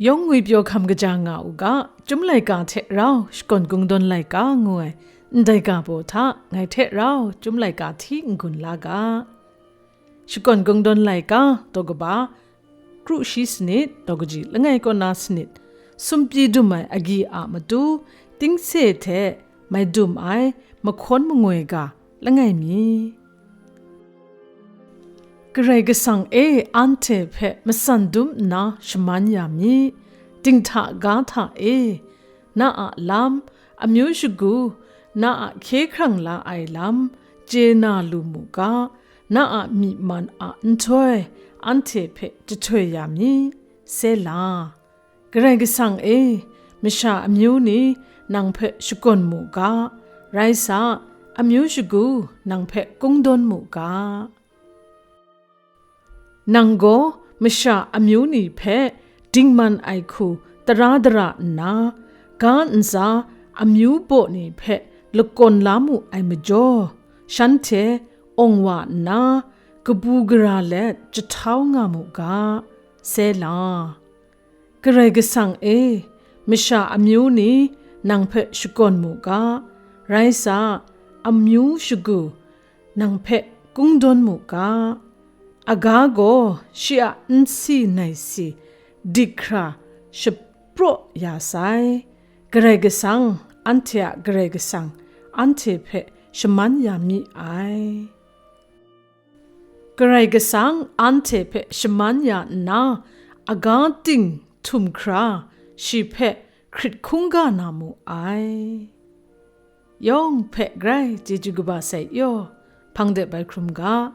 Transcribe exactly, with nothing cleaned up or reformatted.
Yawng ngwipyaw hkam kaja nga u ga, Chyum laika hte rau Shakawn Kungdawn laika ngu ai ndai ga baw hta ngai hte rau Chyum laika hti n-gun la ga. Shakawn Kungdawn laika daw kaba, kru shi sanit, daw kaji langai kaw na sanit, sumpyi dum ai agyi a matu, tingse hte mai dum ai mahkawn mangoi ga langai mi. Karai Kasang e, anhte hpe matsan dum nna shaman ya mi. Dinghta ga hta e, na a lam, amyu shagu, na a hkye hkrang la ai lam, chye na lu mu ga, na a myi man a nhtoi, anhte hpe jahtoi ya mi. Sela. Karai Kasang e, masha amyu ni nang hpe shakawn mu ga, rai sa, amyu shagu nang hpe kungdawn mu ga. Nang gaw masha amyu ni hpe dingman ai hku tara dara nna, ga ntsa amyu baw ni hpe lakawn la mu ai majaw, shanhte awng wa nna, kabu gara let jahtau nga mu ga. Sela. Karai Kasang e, masha amyu ni nang hpe shakawn mu ga, rai sa, amyu shagu nang hpe kungdawn mu ga. Aga gaw shi a nsi naisi dik hkra shapraw ya sai. Karai Kasang, anhte a Karai Kasang, anhte hpe shaman ya mi ai. Karai Kasang anhte hpe shaman ya nna, aga ting htum hkra shi hpe hkrit hkungga na mu ai. Yawng hpe grai chyeju kaba sai yaw, hpang de bai hkrum ga.